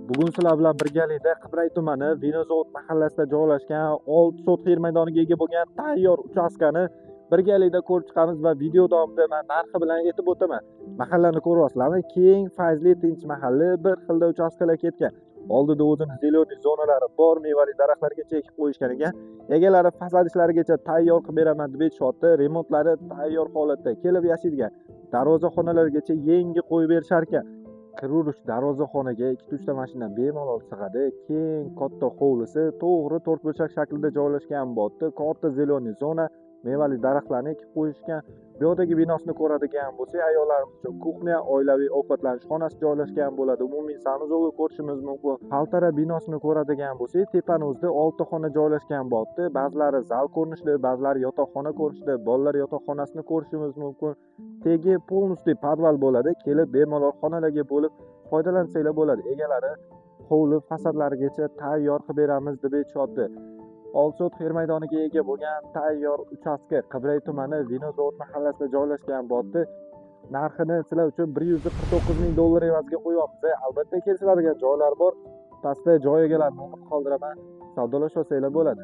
Bugun sizlar bilan birgalikda Qibray tumani, Vinozavod mahallasida joylashgan 6 sotix yer maydoniga ega bo'lgan tayyor uchastkani birgalikda ko'rib chiqamiz va video davomida man narxi bilan aytib o'taman. Mahallani ko'ryapsizlarmi? Keng, fayzli, tinch mahalla, bir xilda uchastkalar ketgan. Oldida o'zini зелёный zonalari bor, mevali daraxtlargacha ekib qo'yishgan ekan. Egalari fasad ishlarigacha tayyor qilib beraman deb aytishyapti. Remontlari tayyor holatda, kelib yashaydigan. Darvozaxonalargacha yangi qo'yib berishar ekan. Kiraverish darvozaxonaga ikkita, uchta mashina bemalol sig'adi. Keng, katta hovlisi to'g'ri to'rtburchak shaklida joylashgan bo'pti. Katta зелёный zona, mevali daraxtlarni ekib qo'yishgan. Bu yoqdagi binosini ko'radigan bo'lsak, ayollarimiz uchun кухня, oilaviy ovqatlanish xonasi joylashgan bo'ladi. Umumiy санузел ni ko'rishimiz mumkin. Paltara binosini ko'radigan bo'lsak, tepani o'zida olti xona joylashgan bo'pti. Ba'zilari zal ko'rinishida, ba'zilari yotoqxona ko'rinishida, bolalar yotoqxonasini ko'rishimiz mumkin. Tegi полностью podval bo'ladi. Kelib bemalol xonalarga bo'lib foydalansanglar bo'ladi. Egalari hovli fasadlarigacha tayyor qilib beramiz deb aytishyapti. 6 sotix yer maydoniga ega bo'lgan tayyor uchastka Qibray tumani, Vinozavod mahallasida joylashgan bo'pti. Narxini sizlar uchun 149 ming dollar evaziga qo'yyapmiz. Albatta, kelishiladigan joylar bor. Pastda joy egalari nomerini qoldiraman. Savdolashib olsanglar bo'ladi.